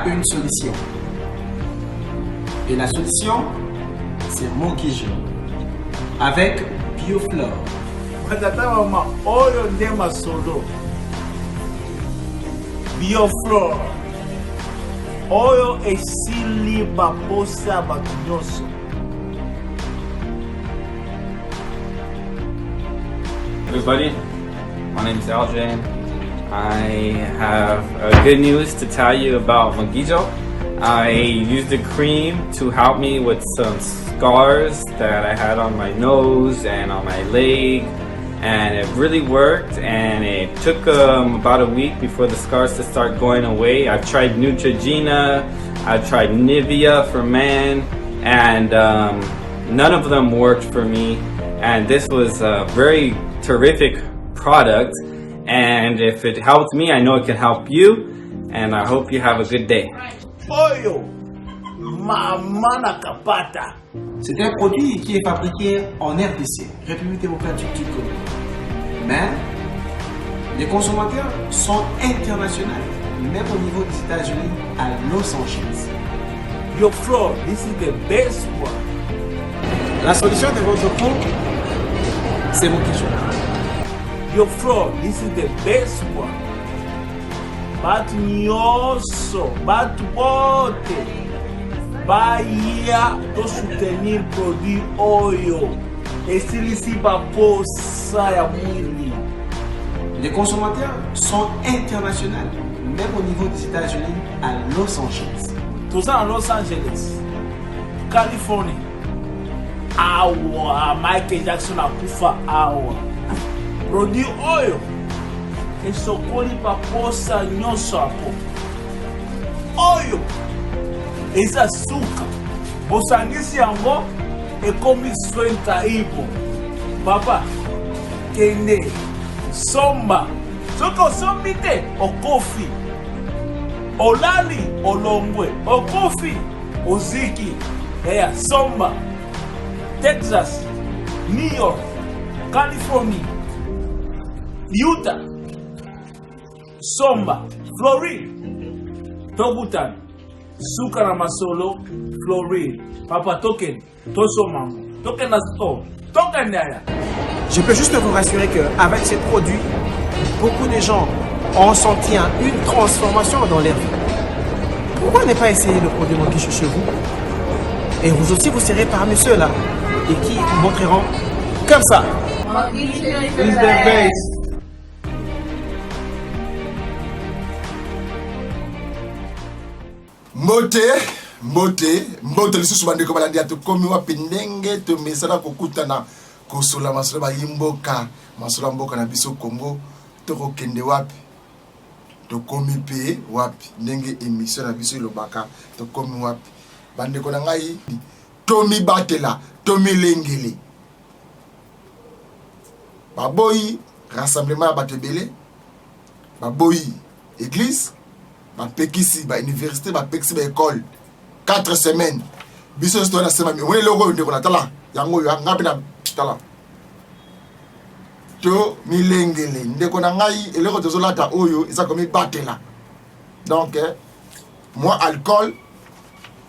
une solution. Et la solution, c'est Mokijo. Avec Bioflore. Batata mama oyo nde masolo Bioflore oyo esili baposa ya bato nyonso. Everybody, my name is Aljan. I have uh, good news to tell you about Mogijo. I used the cream to help me with some scars that I had on my nose and on my leg, and it really worked. And it took about a week before the scars to start going away. I've tried Neutrogena, I've tried Nivea for men, and none of them worked for me. And this was a very terrific product. And if it helped me, I know it can help you. And I hope you have a good day. Oyo mama na kapata. C'est un produit qui est fabriqué en RDC, République démocratique du Congo. Mais les consommateurs sont internationaux, même au niveau des États-Unis, à Los Angeles. Bioflore, this is the best one. La solution de votre peau, c'est Mokijo. Bioflore, this is the best one. Bato nyonso, bato bote baya tosoutenir produit oyo esilisi baposa ya mwili. Les consommateurs sont internationaux, même au niveau des États-Unis, à Los Angeles. Toza na Los Angeles, Californie. Awa Michael Jackson akufa awa. Produit oyo esokoli baposa nyonso ya po oyo eza suka, bosangisi yango ekomi soin taibo. Papa, kende somba, soki osombi te okofi, olali olongwe, okofi oziki. Eya somba. Texas, New York, Californie, Utah, somba. Floride, tokutana suka na masolo. Floride, papa, tokende tosomango, tokende na store, tokende aya. Je peux juste vous rassurer qu'avec ces produits, beaucoup de gens ont senti une transformation dans leur vie. Pourquoi ne pas essayer le produit Mokicho chez vous? Et vous aussi, vous serez parmi ceux-là et qui montreront comme ça. Is the best. Mbote, mbote, mbote lisusu bandeko balandi ya Tokomi Wapi. Ndenge tomesana kokutana kosola masolo bayi mboka, masolo ya mboka na biso Congo, tokokende wapi, tokomi mpe wapi, ndenge émission na biso elobaka, Tokomi Wapi. Bandeko na ngai, tomibatela, tomilengele. Baboyi rassemblement ya bato ebele, baboyi église, bapekisi bauniversité, bapekisi baécole 4 semaines. Biso nyonso toza na sema. Omoni eloko oyo, ndeko na tala yango oyo, nga mpe na tala. To milengele, ndeko na ngai. Eloko tozolata oyo eza komibatela. Donc mwa alcool,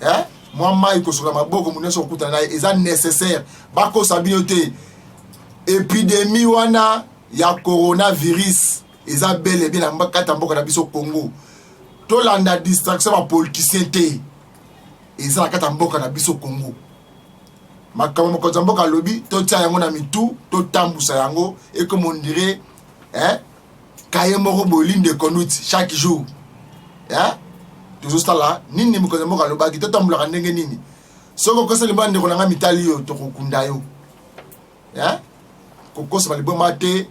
eh? Mwa mai kosokola maboko, moto nyonso kokutana na ye, eza nécessaire. Bakosa bino te, épidémie wana ya coronavirus eza bel et bien na kati ya mboka na biso Congo. Tolanda distraction ya bapoliticien te, eza na kati ya mboka na biso Congo. Makambo mokonzi ya mboka alobi, totia yango na mitu, totambusa yango. Ekoma on dirait, eh? Kaye moko boye, ligne de conduite chaque jour, eh? Tozosala nini? Mokonzi ya mboka alobaki, totambolaka ndenge nini? Soki okosa liboma, ndeko na ngai, mitali yo, tokokunda yo, eh? Kokosama liboma te.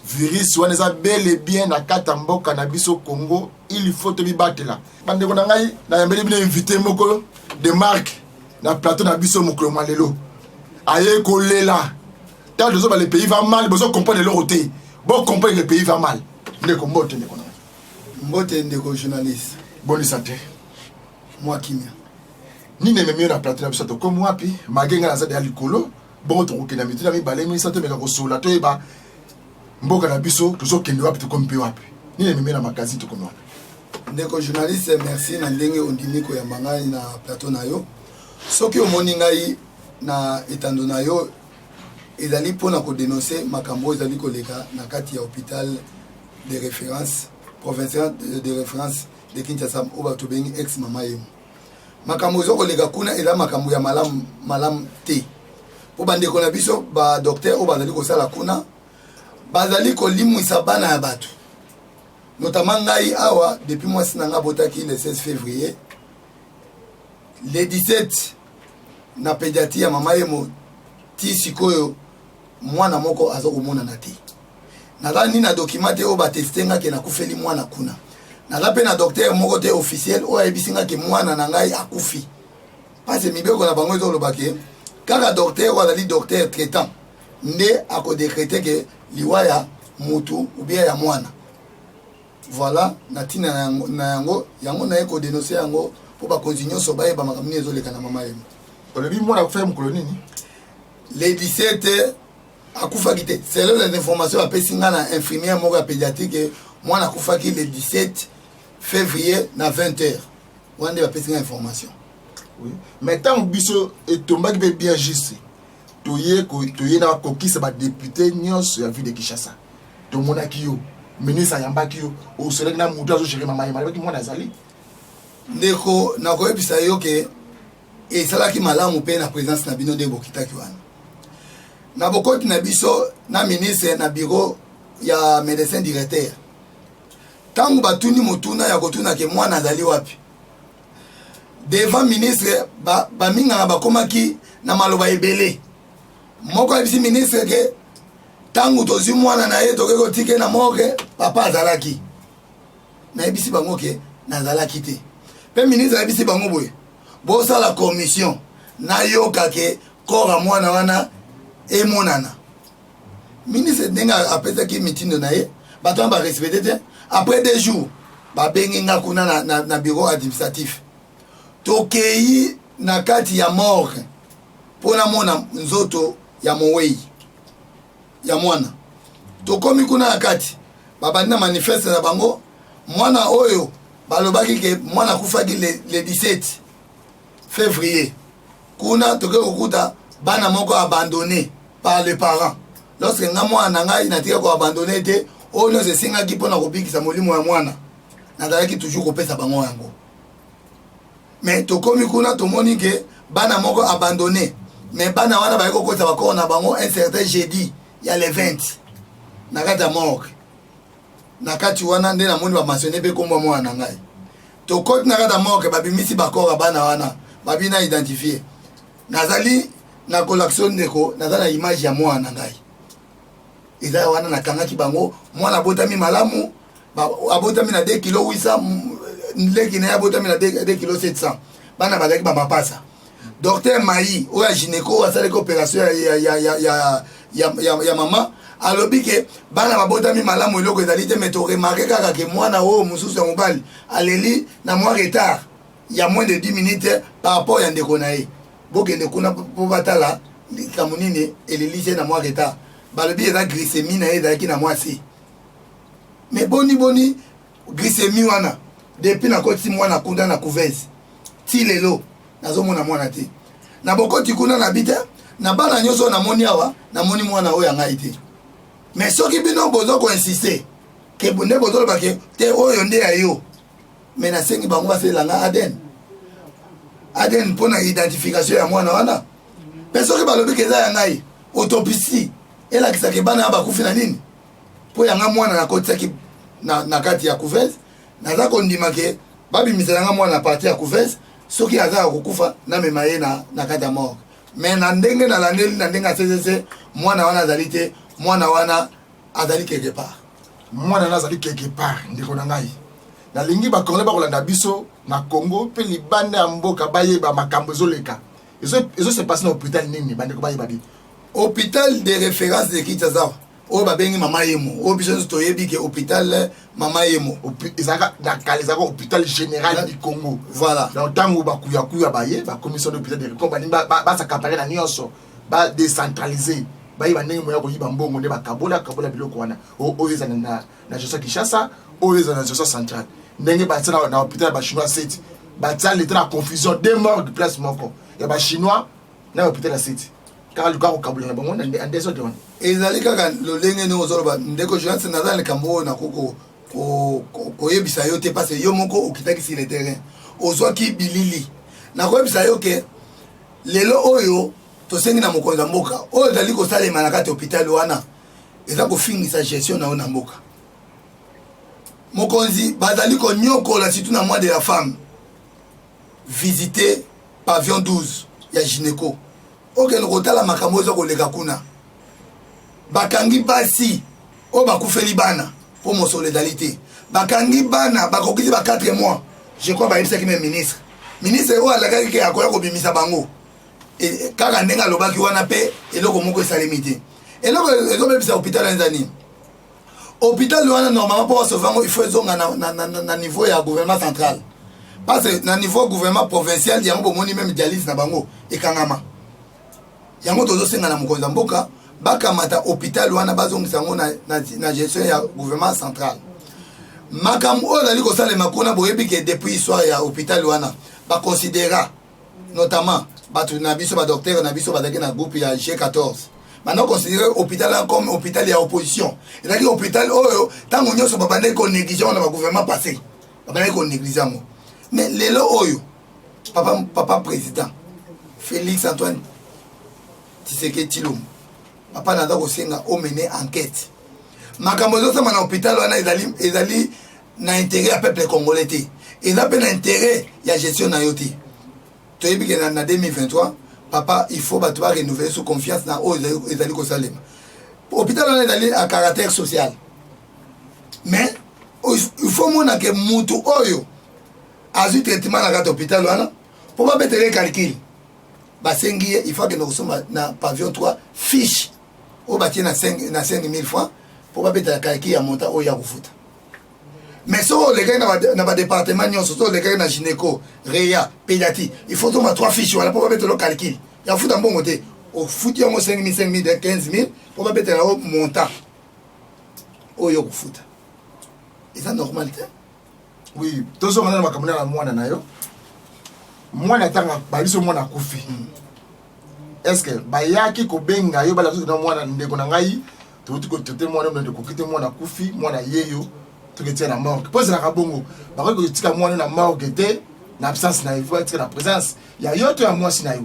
Virus wana eza bel et bien na kati ya mboka na biso Congo. Il faut tomibatela, bandeko na ngai. Nayambeli bino invité moko de marque na plateau na biso mokolo mwa lelo. Aye kolela ntango tozoba le pays va mal. Bozo comprendre eloko te, bocomprendre, le pays va mal. Ndeko, mbote, ndeko na ngai. Mbote, ndeko journaliste. Boni santé? Mwa kimia. Nini ememi yo na plateau na biso Tokomi Wapi? Mage ngai naza deya likolo bongo, tokokenda mituna mibale misato, tomeka kosola, toyeba mboka na biso tozokende wapi, tokomi mpe wapi. Nini ememi na magazine Tokomi Wapi? Ndeko journaliste, merci na ndenge ondimi koyamba ngai na plateau na yo. Soki omoni ngai na etando na yo, ezali mpo na kodenonse makambo oyo ezali koleka na kati ya hôpital de référence provincial de référence de Kinshasa oyo bato bengi ex mama Yemo. Makambo ezo koleka kuna eza makambo ya malamu malamu te, mpo bandeko na biso ba docteur oyo bazali kosala kuna bazali kolimwisa bana ya bato, notamment ngai awa. Depuis mwasi na ngai abotaki le 16 février, le 17 na pédiatrie ya mama Yemo, ti sikoyo mwana moko aza komonana te. Naza ni na document te oyo bateste nga ke nakufeli mwana kuna. Naza mpe na docteur moko te officiel oyo ayebisi nga ke mwana na ngai akufi, parce mibeko na bango ezoloba ke kaka docteur oyo azali docteur traitant nde akodécréter ke liwa ya mutu ou bien ya mwana. Voilà, na ntina na yango, yango naye kodénoncer yango mpo bakonzi nyonso bayeba makambo nini ezoleka na mama Yemo. Olobi mwana akufaki mokolo nini? Le 17. Akufaki te, selon les informations apesi nga na infirmière moko ya pédiatrique, mwana akufaki le 17 février na 20 heures. Wana nde bapesi nga information. Oui. Mais ntango biso etombaki mpe bien juste, toye toye na bakokisa badéputé nyonso ya ville de Kinshasa, tomonaki yo, ministre ayambaki yo, osolaki na motu azogérer mama Yemo, alobaki mwana azali. Ndeko, nakoyebisa yo ke esalaki malamu mpe na présence na bino nde bokitaki wana. Na bokoti na biso na ministre na bureau ya médecin directeur, ntango batuni motuna ya kotuna ke mwana azali wapi devant ministre, baminganga bakomaki na maloba ebele. Moko ayebisi ministre ke ntango tozwi mwana na ye, tokoki kotika na morgue, papa azalaki. Nayebisi bango ke nazalaki te. Mpe ministre ayebisi bango boye: bosala commission, nayoka ke corps ya mwana wana emonana. Ministre ndenge apesaki mitindo na ye, bato wana barespecter te. Après 2 jours, babengi nga kuna na bureau administratif. Tokei na kati ya morgue mpo namona nzoto ya mowei ya mwana. Tokomi kuna na kati, babandi na manifeste na bango. Mwana oyo balobaki ke mwana akufaki le 17 février, kuna tokoki kokuta bana moko abandonné par le parent, lorsque nga mwana na ngai natika koabandonner te. Oyo nyonso esengaki mpona kobikisa molimo ya mwana, nazalaki toujours kopesa bango yango. Mais tokomi kuna, tomoni ke bana moko abandonné, mais bana wana baye kokotisa bacorps na bango un certain jeudi ya le 20 na kati ya morgue. Na kati wana nde namoni bamentionner mpe kombo ya mwana na ngai. Tokoti na kati ya morgue, babimisi bacorps ya bana wana, babi na identifier. Nazali na collection, ndeko, naza na image ya mwana na ngai, eza wana. Nakangaki bango, mwana abotami malamu, abotami na 2 kilo 800, leki na ye abotami na 2 kilo 700. Bana bazalaki bamapasa. Docteur Mai oyo ya gynéco oyo asalaki opération ya mama alobi ke bana babotami malamu, eloko ezali te, mais toremarquer kaka ke mwana oyo mosusu ya mobali aleli na mwa retard ya moins de 10 minutes par rapport ya ndeko na ye. Bokende kuna mpo batala likambo nini elelisi ye na mwa retard. Balobi eza glycémie na ye ezalaki na mwa se. Mais boni boni glycémie wana? Depuis nakotisi mwana kuna na couveuse ti lelo, nazomona mwana te. Na bokoti kuna na bi te, na bana nyonso oyo namoni awa, namoni mwana oyo ya ngai te. Mais soki bino bozo koinsister ke nde bozoloba ke te, oyo nde ya yo, mais nasengi bango basalela nga ADN, ADN mpo na identification ya mwana wana. Mpe soki balobi ke eza ya ngai, autopsie elakisaka bana ya bakufi na nini, mpo yanga mwana nakotisaki na kati ya couveuse. Naza kondima ke babimisela nga mwana na partie ya couveuse. Soki aza ya kokufa, namema ye na kati ya morgue. Mais na ndenge nalandeli, na ndenge ya ccc, mwana wana azali te. Mwana wana azali quelque part. Mwana wana azali quelque part. Ndeko na ngai, nalingi bacongolais bakolanda biso na Congo mpe libanda ya mboka bayeba makambo ezoleka, ezose passer na hôpital nini. Bandeko bayeba bi Hôpital de référence de Kinshasa oyo babengi mama Yemo, oyo biso nyonso toyebi ke hôpital mama Yemo. Ezalaka na kala, ezalaka Hôpital général du Congo. Voilà. Donc ntango bakuyakuya baye bakomisi wana hôpital de Congo, balingi bas'accaparer na nyonso, badécentraliser, bayeba ndenge moya koyiba mbongo, nde bakabola kabola biloko wana. Oyo ezala na gestion Kinshasa, oyo ezala na gestion centrale. Ndenge batia na, na hôpital ya bachinois seti batia leta na confusion deux morgue place moko ya bachinois na hôpital ya seti kaka luka kokabola na bango na desordre wana. Ezali kaka lolenge ndenge ozoloba ndeko journaliste, naza na likambo oyo nakoki koyebisa yo te parce yo moko okitaki sur le terrain, ozwaki bilili. Nakoyebisa yo ke lelo oyo tosengi na mokonzi ya mboka, oyo ezali kosalema na kati ya hôpital wana eza kofingisa gestion na yo na mboka. Mokonzi, bazali konyokola surtout na mois de la femme. Visiter pavillon 12 ya gynéco, okende kotala makambo oyo eza koleka kuna. Bakangi basi oyo bakufeli bana mpo mosolo ezali te. Bakangi bana bakokisi ba 4 mois, je crois bayebisaki me ministre oyo alakaki ke akoya kobimisa bango. E, kaka ndenge alobaki wana mpe eloko moko esalemi te. Eloko ezobebisa hôpital wana eza nini? Hôpital wana normalement mpo basauve yango, il faut ezonga na niveau ya gouvernement central, parce que na niveau gouvernement provincial yango bomoni même dialyse na bango ekangama. Yango tozosenga na mokonzi ya mboka bakamata hôpital wana, bazongisa yango na gestion ya gouvernement central. Makambo oyo ezali kosalema kuna, boyebi ke depuis histoire ya hôpital wana, baconsidéra notamment bato na biso, badocteur na biso bazalaki na groupe ya G14, banda considéré hôpital wana comme hôpital ya opposition. Ezalaki hôpital oyo ntango nyonso babandaki konéglige yango na bagouvernement passé, babandaki konéglige yango. Mais lelo oyo papa président Félix Antoine Tshisekedi Tshilombo, papa, naza kosenga omene enquête. Makambo ezosama na hôpital wana ezali na intérêt ya peuple congolais te, eza mpe na intérêt ya gestion na yo te. Toyebi ke na 2023, papa, il faut bato barenouveler sous confiance na oyo ezali kosalema. Hôpital wana ezali à caractère social, mais il faut mona ke mutu oyo azwi traitement na kati hôpital wana, mpo babetele calcul, basengi ye il faut akende kosomba na pavillon 3 fiche oyo batie na 5 na 5000 francs mpo babetela calcul ya montant oyo ya kofuta. Mais soki olekaki na badépartement nyonso, soki olekaki na gynéco, réa, pédiatrie, il faut toma 3 fiche wana mpo babetela calcul ya futa mbongo te. Ofuti yango 5000, 5000, 15 000 mpo babetela yo montant oyo kofuta. Eza normal te. Oui, tozonga nano makambo na mwana na yo. Mwana, ntanga babiso mwana akufi, est ce que bayaki kobenga yo bala na mwana: "Ndeko na ngai, touti kotraite mwana oyo, tokoki te, mwana akufi, mwana yeyo, toketia na morgue"? Mpo ezalaka bongo, bakoki kotika mwana na morgue te na absence na yo, faut batika na présence ya yo to ya mwasi na yo.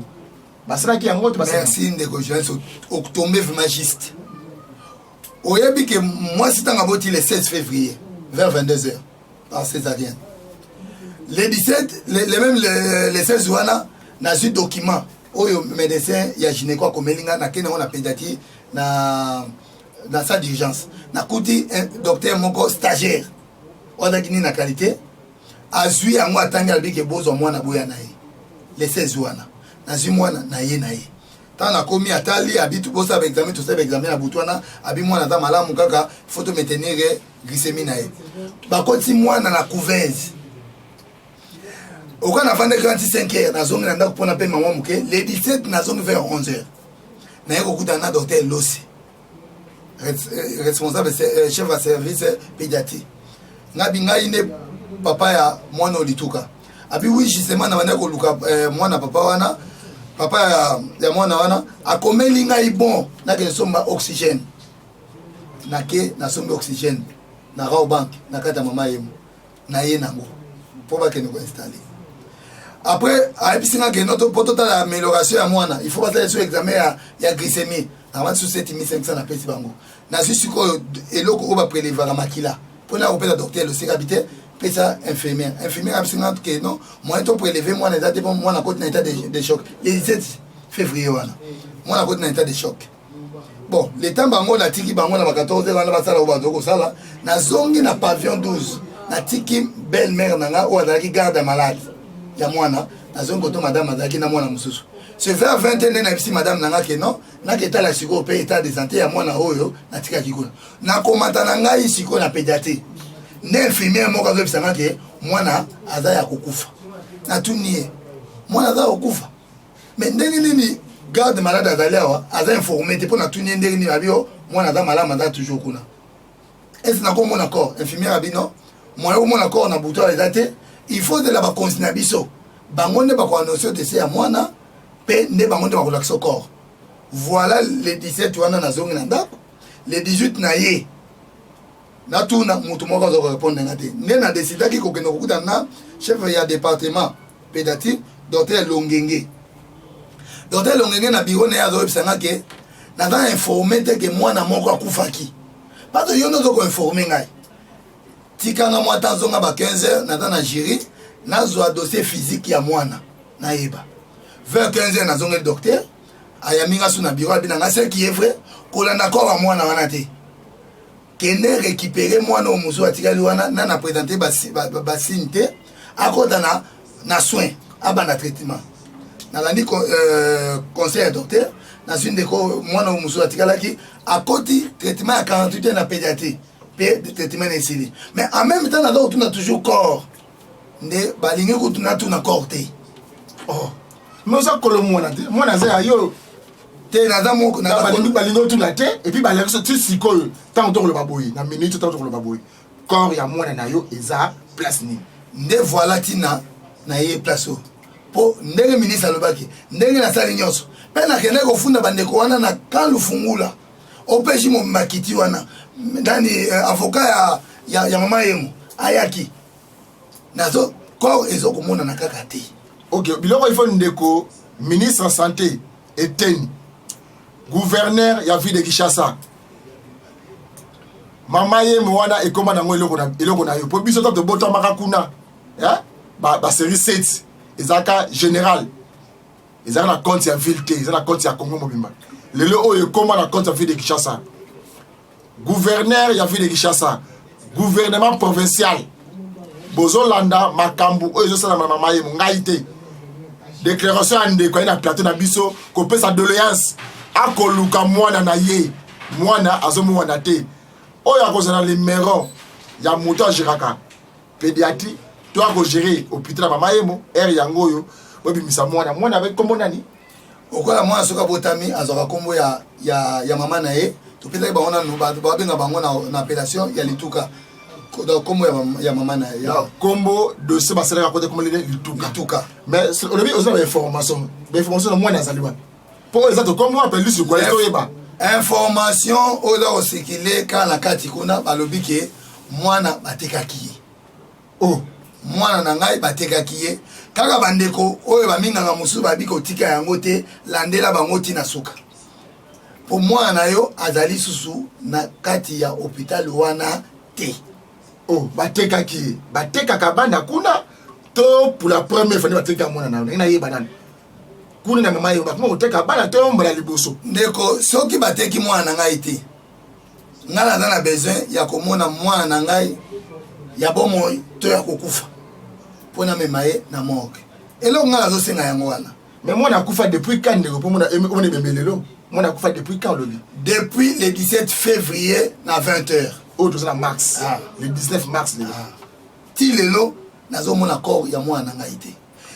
Basalaki yango to? Merci ndeko Jonas, otombe vraiment juste. Oyebi ke mwasi ntango aboti le 16 février vers 22 heures par césarienne, le 17, le même le 16 wana, nazwi document oyo médecin ya gynéco akomeli nga. Nakende yango na pédiatrie, na salle d'urgence. Nakuti docteur moko stagiaire oyo azalaki nini na qualité, azwi yango, atangi, alobi ke bozwa mwana, boya na ye. Le 16 wana nazwi mwana na ye na ye. Ntango nakomi, atali, abi bosala baexamen. Tosala baexamen na butu wana. Abi mwana aza malamu, kaka faut to maintenir glycémie na ye. Bakoti mwana na couveuse. Oka nafandaki wana ti 5 heures, nazongi na ndako mpona mpe mama moke. Le 17 nazongi vers 11 heures, naye kokutana na docteur Losi, responsable, chef ya service pédiatrie. Ngabi ngai nde papa ya mwana oyo lituka. Abi oui, justement na bandaki koluka mwana papa wana. Papa ya mwana wana akomeli ngai bon, nakende somba oxygène. Nake nasombi oxygène na Rawbank na kati ya mama yemo na ye nango mpo bakende koinstalle. Après ayebisi nga ke mpo totala amélioration ya mwana, il faut basala so examen ya glycémie. Nakamati so 7500, napesi bango. Nazwi sikoyo eloko oyo baprélevaka makila mpona kopesa docteur Losekabi te, pesa infirmière. Infirmière abisi nga ke non, moyen to prélever mwana eza te mpo mwana akoti na état de choc. Le 17 février wana mwana akoti na état de choc. Bon, le temps bango natiki bango na ba 14 heures wana basala oyo bazo kosala, nazongi na pavillon 12. Natiki belle mère na nga oyo azalaki garde ya malade ya mwana. Nazongi koto, madame azalaki na mwana mosusu. C'est vers 20 nde nayebisi madame na nga ke non, naketala sikoyo mpe état de santé ya mwana oyo natikaki kuna. Nakomata na ngai sikoyo na pédiatrie, nde infirmière moko azoyebisa nga ke mwana aza ya kokufa. Natuni ye: "Mwana aza kokufa, mais ndenge nini garde malade azali awa, aza informé te?" Mpo natuni ye ndenge nini, abi o mwana aza malamu, aza toujours kuna. Ese nakomona corps? Infirmière abi non. Moyen omona corps na butu awa eza te. Il faut ozela bakonzi na biso, bango nde bakoannonce décès ya mwana, mpe nde bango nde bakolakisa corps. Voilà, le 17 wana nazongi na ndako. Le 18 na ye natuna motu moko aza korépondre nga te. Nde nadesidaki kokende kokutana na chef ya département pédiatrie, docteur Longenge. Docteur Longenge, na bureau na ye, azoyebisa nga ke naza informé te ke mwana moko akufaki. Parce que yo nde ozo koinforme ngai. Tikanga mwa ta azonga ba 15 heures, naza na jury, nazwa dossier physique ya mwana, nayeba. Vers 15 heures nazongeli docteur, ayambi nga su na bureau, abi na nga: ce qui est vrai, kolanda corps ya mwana wana te, kende récupérer mwana oyo mosusu atikali wana. Na présente basigne te, akota na soin, abanda traitement. Nalandi conseil ya docteur, nazwi ndeko mwana oyo mosusu atikalaki, akoti traitement ya 48 heures na pédiatrie, mpe traitement na esili. Mais en même temps naza kotuna toujours corps, nde balingi kotuna tuna corps te. Oh, mais oza kolo mwana te, mwana aza ya yo. Te, naza moko. Balingi otuna te. Et puis balakisi ti sikoyo, ntango tokoloba boye, na minute ntango tokoloba boye, corps ya mwana na yo eza place nini? Nde voilà ntina na ye place oyo, mpo ndenge ministre alobaki, ndenge nasali nyonso mpe nakendaki kofunda bandeko wana na kan Lufungula, OPJ makiti wana nani, avocat ya mama Yemo ayaki, nazo corps ezokomonana kaka te. Ok, biloko il faut ndeko ministre ya santé eteni, gouverneur ya ville de Kinshasa, mama Yemo wana ekóma nango eloko na yo, mpo biso ta tobotamaka kuna basérie 7 ezalaka général, ezalaka na compte ya ville te, eza na compte ya Congo mobimba. Lelo oyo ekóma na compte ya ville de Kinshasa. Gouverneur ya ville de Kinshasa, gouvernement provincial, bozolanda makambo oyo ezosalama na mama Yemo. Ngai te, déclaration ya ndeko aye na plateau na biso kopesa doléance, akoluka mwana na ye, mwana azomona te. Oyo akozala numero ya moto agéraka pédiatrie to akogérer hôpital ya mama Yemo, ere yango oyo bobimisa mwana. Mwana abe kombo nani? Okola mwana soki abotami, azwaka nkombo ya mama na ye. Topesaki bango nanu, babenga bango na appellation ya Lituka, donc nkombo ya mama na ye. Nkombo dossier basalaka kote, kombo lene Lituka. Lituka. Mais olobi oza na bainformation, bainformation na mwana azali wapi? Mpo oyo eza tokombo wapi lisu kwa toyeba. Information oyo eza kosekile kaka na kati kuna, balobi ke mwana batekaki ye. Oh. Mwana na ngai batekaki ye kaka. Bandeko oyo baminganga mosusu babi kotika yango te, landela bango ntina suka, mpo mwana na yo azali susu na kati ya hôpital wana te. Oh, batekaki ye? Batekaka bana kuna to pour la première fois nde batekaka mwana na yo? Ndenge nayeba nani kuna na mama yo, bakoma koteka bana to mbala liboso? Ndeko, soki bateki mwana na ngai te, ngai naza na besoin ya komona mwana na ngai ya bomoi to ya kokufa, mpo namema ye na morgue. Eloko ngai nazosenga yango wana. Mais mwana akufa depuis quand, ndeko? Mpo mona omona ebembe lelo, mwana akufa depuis quand olobi? Depuis le 17 février na 20 heures. Oyo toza na mars. Ah. Le 19 mars lelo. Ah. Ti lelo nazomona corps ya mwana na ngai te.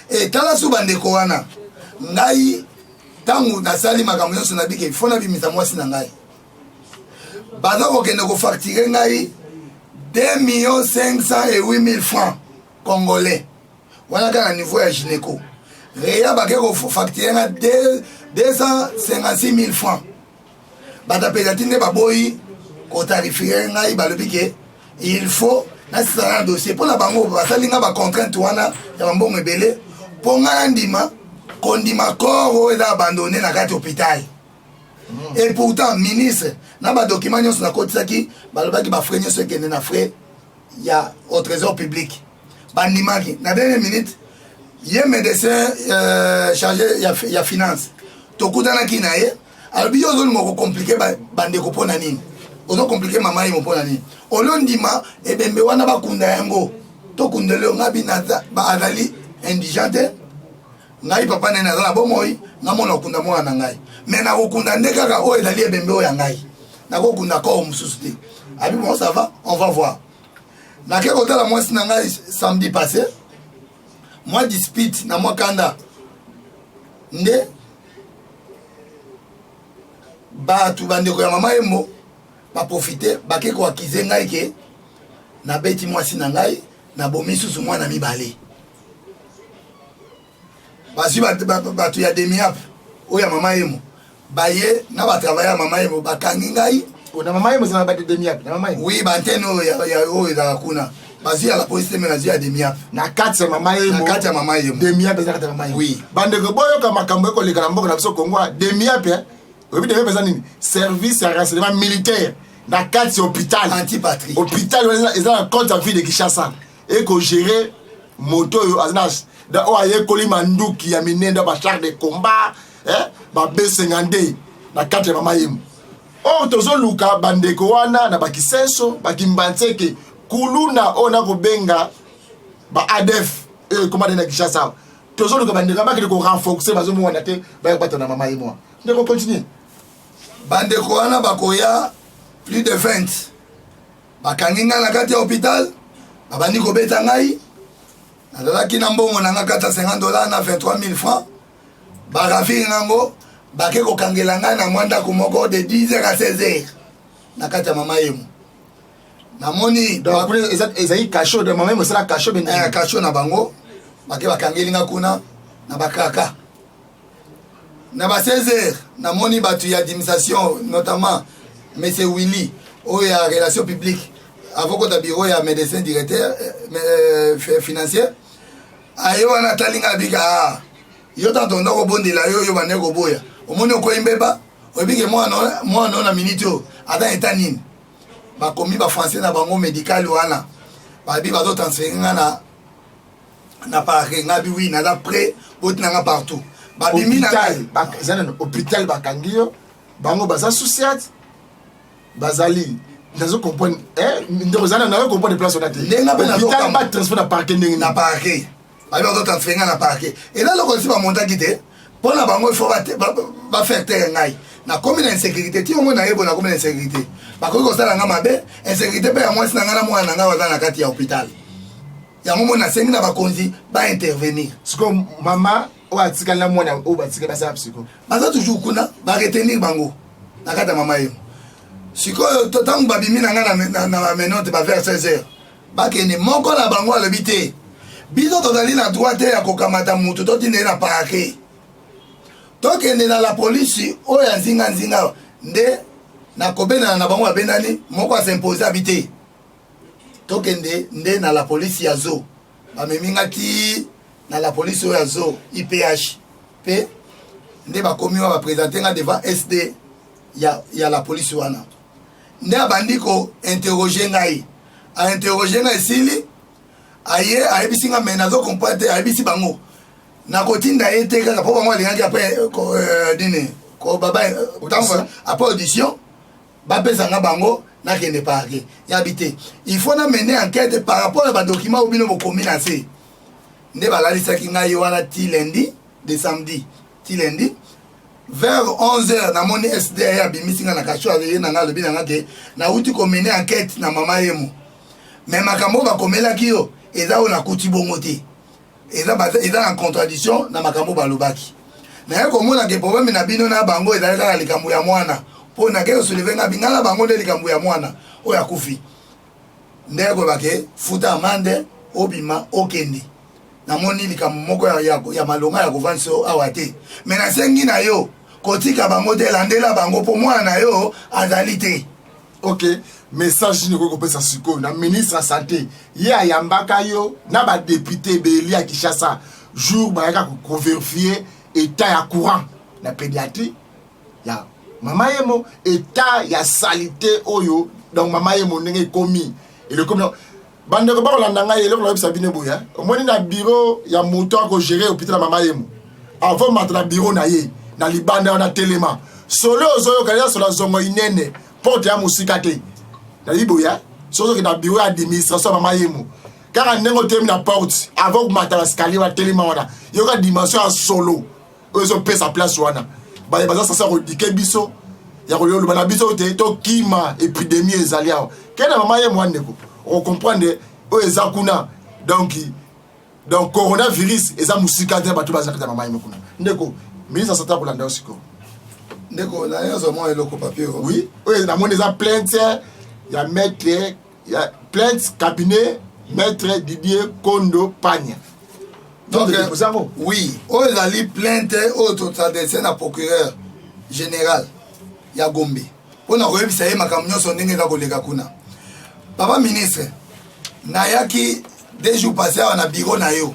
E tala so bandeko wana, ngai ntango nasali makambo nyonso, nabike fo nabimisa mwasi na ngai, baza kokende kofacturer ngai 2 millions 508 000 francs congolais wana kaka na niveau ya gynéco. Réa bake kofacturer nga 256 000 francs. Bato apeza ti nde baboyi kotarifier ngai, balobi ke il faut nasisala na dossier mpo na bango. Basali nga bacontrainte wana ya bambongo ebele mpo ngai nandima kondima corps oyo eza abandonné na kati hôpital. Et pourtant ministre na badocument nyonso nakotisaki, balobaki bafrais nyonso ekende na frais ya au trésor public. Bandimaki na dernière minute. Ye médecin chargé ya finance, tokutanaki na ye, alobi: yo ozolinga kocompliquer bandeko mpo na nini? Ozocompliquer mama Yemo mpo na nini? Olio ndima ebembe wana, bakunda yango, tokundela yo. Ngai azali indigent te, ngai papa nene aza na bomoi. Ngamona kokunda mwana na ngai, mais nakokunda nde kaka oyo ezali ebembe oyo ya ngai, nakokunda corps mosusu te. Abi: bon, ça va, on va voir. Nake kotala mwasi na ngai samedi passé, mwa dispute na mwa kanda nde bato, bandeko ya mama Yemo baprofite, bake koaccuser ngai ke Nabeti mwasi na ngai, nabomi susu mwana mibale. Bazwi bato ya demiap oyo ya mama Yemo, baye na batravaille ya mama Yemo, bakangi ngai. Oh, na mama Yemo ezala ba demiap na mama Yemo? Oui, baantenne oyo oyo ezalaka kuna, bazwi ya la police te, me nazwi ya demiap. Na kati ya mama Yemo? Na kati ya mama Yemo. Demiap eza kati ya mama Yemo? Oui. Bandeko, boyoka makambo ekoleka na mboka na biso Kongo. Demiap, eh? Oyebi demiap eza nini? Service ya renseignement militaire na kati ya hôpital. Antipatrie. Hôpital eza na compte ya ville de Kinshasa, ekogere moto oyo aza na oyo ayekoli manduki ya minene, bachar de combat, eh? Babesenga nde na kati ya mama Yemo. Oyo tozoluka bandeko wana na bakisenso, bakimbanseke, kuluna oyo nakobenga ba ADF oyo ekoma nde na Kinshasa. Tozoluka bandeko bakende korenforcer, bazomona te, baya kobata na mama Yemo. Ndeko, continue. Bandeko wana bakoya plus de 20, bakangi ngai na kati ya hôpital, babandi kobeta ngai. Nazalaki na mbongo na nga 450 $ na 23 000 francs, baravir nango, bake kokangela ngai na mwa ndako moko de 10 heures à 16 heures na kati ya mama Yemo. Namoni Donc kuna ezali cachot de mama Yemo, esala cachot. Eh, cachot na bango. Bake bakangeli nga kuna na bakraka. Na ba 16 heures, namoni bato ya administration, notamment monsieur Willy oyo ya relation publique, avokota bureau ya médecin directeur financier. Aye wana, atali nga, abika: "Ah, yo, tata, tonda kobondela yo, yo bande koboya, omoni okoyi mbeba. Oyebi ke mwana oyo na minute oyo ata eta nini?" Bakomi bafrançais na bango médical wana, babi bazotransfere nga na parquet. Nga bi: "Oui, naza prêt, botina nga partout." Babimi na Hôpital eza nano hôpital, bakangi yo, bango baza sous-ciat, bazali, nazo comprendre, ndeko, eza nano, nazo comprendre place wana te. Ndenge mpe hôpital nazokamwa. Batransfert na parquet ndenge Na nini? Parquet, babi bazotransfere nga na parquet. Eza loko esi bamontaki te mpo na bango, il faut bafaire taire ngai. Nakomi na insécurité ti omoi nayebo, nakomi na insécurité, bakoki kosala nga mabe, insécurité mpe ya mwasi na ngai na mwana na ngai baza na kati ya hôpital. Yango moi nasengi na bakonzi baintervenir. Sikoyo mama oyo atikali na mwana oyo batikali basala sikoyo? Baza toujours kuna, baretenir bango na kati ya mama Yemo. Sikoyo ntango babimi na ngai na bamenote ba vers 16 heures, bakende, moko na bango alobi: "Te, biso tozali na droit te ya kokamata mutu totinda ye na parquet, tokende na la polisi oyo ya nzinga-nzinga." Nde nakobendana na bango, babendani, moko asimpose, abi: "Te, tokende nde na la polisi ya zoo." Bamemi nga ti na la polisi oyo ya zoo iph mpe nde bakomi wa baprésente nga devant SD ya la polisi wana. Nde abandi kointerroger ngai, ainterroger ngai, esili, aye ayebisi nga: "Me nazo comprendre te." Ayebisi bango: "Nakotinda ye te kaka mpo bango alingaki après nini baba ntango après audition bapesa nga bango, nakende parquet." Yabi te, il faut na mener enquête par rapport na badocument oyo bino bokomi na se. Nde balalisaki ngai wana ti lundi, de samedi ti lundi vers 11 heures, namoni SD abimisi nga na cachot. Aye na nga, alobi na nga ke nauti komene enquête na mama Yemo, mais makambo oyo bakomelaki yo eza oyo nakuti bongo te, eza na contradiction na makambo balobaki. Naye komona ke problème na bino na bango ezali kaka likambo ya mwana, mpo nake kosoulever nga binga na bango nde likambo ya mwana oyo akufi. Nde koyeba ke futa amende, obima, okende. Namoni likambo moko ya malonga ya kovandisa yo awa te, me nasengi na yo kotika bango te, landela bango mpo mwana na yo azali te. Ok, message nini okoki kopesa sikoyo na ministre ya santé? Ye ayambaka yo na badéputé ebele ya Kinshasa jour bayaka kovérifier état ya courant na pédiatrie ya mama Yemo, état ya salité oyo. Donc mama Yemo ndenge ekomi, elekomi. Bandeko bakolanda ngai, eloko nayebisa bino boye: omoni na bureau ya moto akogérer hôpital ya mama Yemo, avant mata na bureau na ye, na libanda wana telema, solo ozoyoka eza solo azongo inene, porte ya mosika te. Nayebi boya, soki ozokende na bureau ya administration ya mama Yemo, kaka ndenge otelemi na porte, avant komata na escalier, batelema wana, yoka dimension ya solo oyo ezopesa place wana. Baye baza sasa kodike biso ya koloba na biso te, tokima épidémie ezali awa. Kende mama Yemo wana, ndeko, okocomprendre oyo eza kuna. Donc coronavirus eza mosika te, bato baza kati ya mama Yemo kuna. Ndeko, ministre asata kolanda yo sikoyo. Ndeko, nazwa mwa eloko, papier. Oui, oyo namoni eza plainte ya maître ya plainte. Plainte cabinet maître Didier Kondo Panya. Donc, oui, oyo ezali plainte oyo tosadresse na procureur général ya Gombe mpo na koyebisa ye makambo nyonso ndenge eza koleka kuna. Papa ministre, nayaki deux jours passé awa na bureau na yo,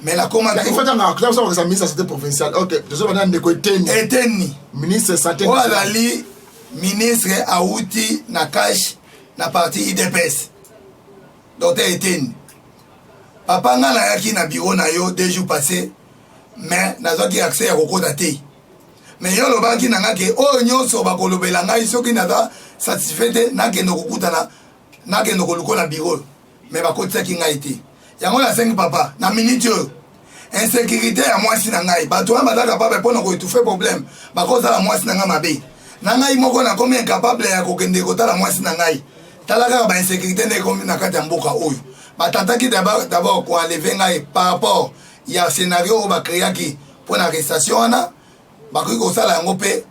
mais nakomaki Il faut tanga ministre santé provinciale. OK, tozobanda ndeko Eteni. Eteni. Ministre santé. Oyo azali ministre awuti na cash na parti UDPS. Docteur Eteni. Papa, nga nayaki na bureau na yo 2 jours passé, mais nazwaki accès ya kokota te. Mais yo olobaki na nga ke oyo nyonso bakolobela ngai, soki naza satisfait te, nakende kokutana, nakende koluka na bureau, mais bakotisaki ngai te. Yango nasengi papa, na minute oyo, insécurité ya mwasi na ngai, bato wana baza capable mpona koétouffer problème, bakozala mwasi na ngai mabe na ngai moko, nakomi incapable ya kokende kotala mwasi na ngai. Tala kaka bainsécurité nde ekomi na kati ya mboka oyo. Batantaki d'abord koenlever ngai par rapport ya scénario oyo bacréaki mpo na arrestation wana. Bakoki kosala yango mpe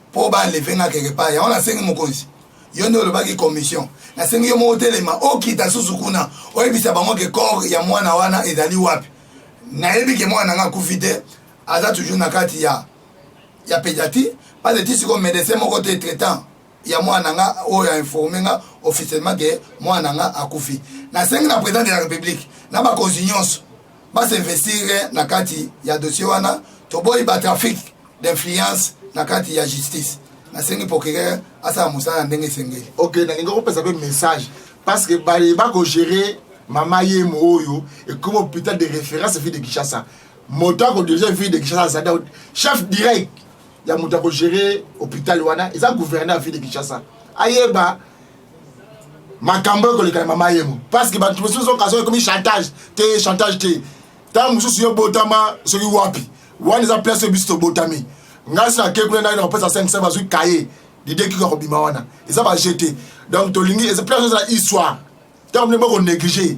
mpo baenlever nga quelque part. Yango nasengi mokonzi, yo nde olobaki commission, nasengi yo moko telema, okita susu kuna, oyebisa bango ke corps ya mwana wana ezali wapi. Nayebi ke mwana nanga akufi te, aza toujours na kati ya pédiatrie, parce ti sikoyo médecin moko te traitant ya mwana nga oyo ainforme nga officiellement ke mwana nga akufi. Nasengi na président de la République na bakonzi nyonso basinvestir na kati ya dossier wana. Toboyi batrafic d'influence na kati ya justice. Nasengi procureur asala mosala na ndenge esengeli. Ok, nalingi kopesa mpe message parce que baye bakogérer Mama Yemo oyo ekomi hôpital de référence ville de Kinshasa, moto akodirige ville de Kinshasa azali chef direct ya moto akogérer hôpital wana, eza gouverneur ya ville de Kinshasa. Ayeba makambo ekoleka na Mama Yemo, parce que bato mosusu okaso ekomi chantage te, chantage te. Ntango mosusu yo botama soki wapi, wana eza place oyo biso tobotami. Ngai si nake kuna, ndaki na kopesa 5 bazwi kaye dide kika kobima, wana eza baje te. Donc tolingi eza place eza histoire. Ntango mine boko néglige,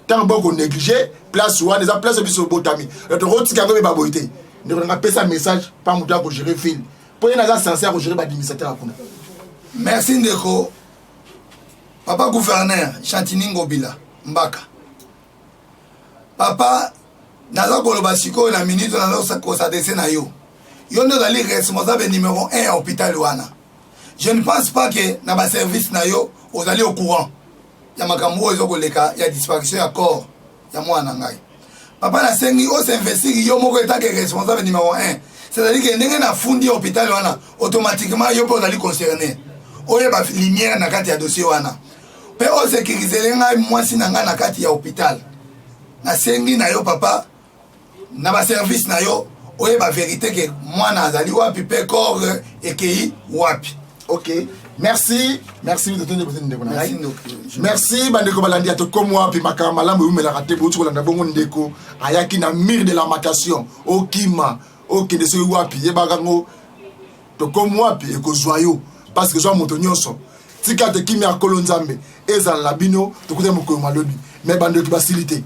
ntango boko néglige place wana, eza place oyo biso tobotami. Donc tokotika yango mpe baboye te. Ndeko nanga, pesa message pa moto ya kogérer ville, mpo ye naza censé ya kogérer baadministrateur ya kuna. Merci ndeko. Papa gouverneur Chantini Ngobila Mbaka, papa, naza koloba sikoyo na minute, naza kosadresse na yo. Yo nde ozali responsable numéro 1 ya hôpital wana. Je ne pense pas ke na baservice na yo ozali au courant ya makambo oyo eza koleka ya disparition ya corps ya mwana na ngai. Papa, nasengi osinvestir yo moko etake responsable numéro 1, c'est-à-dire ke ndenge nafundi hôpital wana, automatiquement yo mpe ozali concerné. Oyeba lumière na kati ya dossier wana mpe osécurisele ngai mwasi na ngai na kati ya hôpital. Nasengi na yo papa, na baservice na yo, oyeba vérité ke mwana azali wapi mpe corps ekei wapi. Ok, merci, merci ndeko na ngai, merci. Bandeko balandi ya Tokomi Wapi, makambo malamu eumelaka te. Bouti kolanda bongo ndeko ayaki na mur de lamentation. Okima, okende soki wapi, yebaka ngo Tokomi Wapi ekozwa yo, parce que ezwa moto nyonso. Tika te kimia ya Nkolo Nzambe ezala na bino. Tokutani mokolo malobi, me bandoki basili te.